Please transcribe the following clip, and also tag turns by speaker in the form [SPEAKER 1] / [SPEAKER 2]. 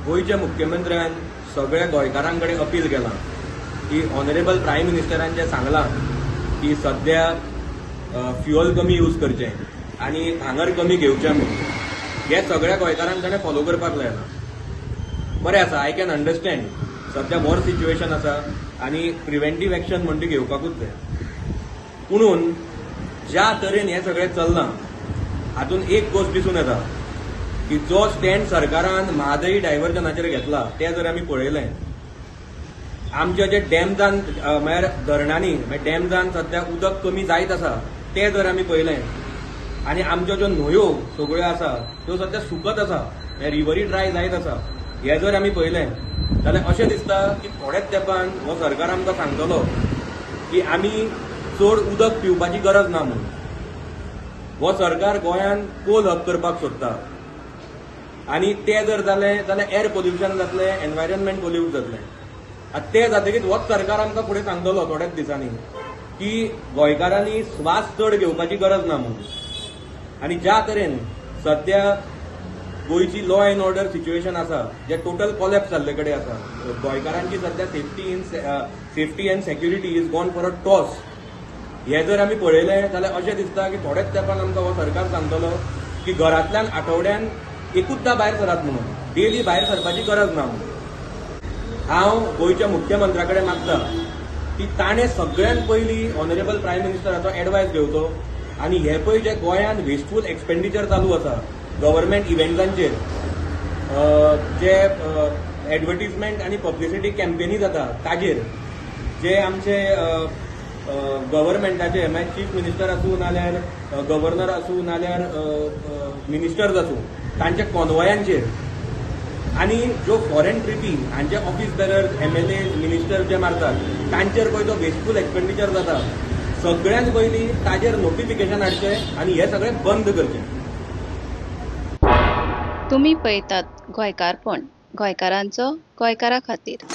[SPEAKER 1] गोंयच्या मुख्यमंत्र्यान सगळ्या गोंयकारां कडेन अपील केलां की ऑनरेबल प्रायम मिनिस्टरान जें सांगलां की सद्या फ्युअल कमी यूज करचें आनी भांगर कमी घेवचें म्हणून, हें सगळ्या गोंयकारांक ताणें फॉलो करपाक लायलां. बरें आसा, I can understand, सद्या वॉर सिच्युएशन आसा आनी प्रिवेंटीव एक्शन म्हण ती घेवपाकूच जाय. पुणून ज्या तरेन हें सगळें चल्लां हातूंत एक गोश्ट दिसून येता की जो स्टँड सरकारान म्हादई डायवर्जनाचेर घेतला तें जर आमी पळयलें, आमचे जे डॅम्सान म्हळ्यार धरणांनी, म्हळ्यार डॅम्सान सद्या उदक कमी जायत आसा तें जर आमी पळयलें, आनी आमच्यो ज्यो न्हंयो सगळ्यो आसा त्यो सद्या सुकत आसा, म्हळ्यार रिवरी ड्राय जायत आसा, हें जर आमी पळयलें जाल्यार अशें दिसता की थोड्याच तेंपान हो सरकार आमकां सांगतलो की आमी चड उदक पिवपाची गरज ना म्हणून. हो सरकार गोंयान कोल हब करपाक सोदता आनी तें जर जालें जाल्यार एअर पोल्युशन जातलें, एनवायरमेंट पोल्यूट जातलें. आतां तें जातकीच होच सरकार आमकां फुडें सांगतलो थोड्याच दिसांनी की गोंयकारांनी स्वास चड घेवपाची गरज ना म्हणून. आनी ज्या तरेन सद्या गोंयची लॉ एंड ऑर्डर सिच्युएशन आसा, जे टोटल कॉलॅप्स जाल्ले कडेन आसा, गोंयकारांची सद्या safety and security is gone for a toss, हें जर आमी पळयलें जाल्यार अशें दिसता की थोड्याच तेंपान आमकां हो सरकार सांगतलो की घरांतल्यान आठवड्यान एकूचदा भायर सरात म्हणून, डेली भायर सरपाची गरज ना म्हणून. हांव गोंयच्या मुख्यमंत्र्या कडेन मागता की ताणें सगळ्यांत पयलीं ऑनरेबल प्रायम मिनिस्टराचो एडवायस घेवचो आनी हे पळय जे गोंयांत वेस्टफूल एक्सपेंडिचर चालू आसा गव्हर्मेंट इव्हेंट्सांचेर, जे एडवर्टीजमेंट आनी पब्लिसिटी कॅम्पेनी जाता ताजेर, जे आमचे गव्हर्मेंटाचे मागीर चीफ मिनिस्टर आसूं नाल्यार गव्हर्नर आसूं नाल्यार मिनिस्टर्स आसूं तांच्या कॉन्वॉयांचेर, आनी ज्यो फॉरेन ट्रिपी हांचे office bearers, MLA, minister जे मारतात तांचेर पळय जो वेस्टफूल एक्सपेंडिचर जाता, सगळ्यांत पयलीं ताजेर नोटिफिकेशन हाडचें आनी हें सगळें बंद करचें.
[SPEAKER 2] तुमी पळयतात गोंयकारपण, गोंयकारांचो गोंयकारा खातीर.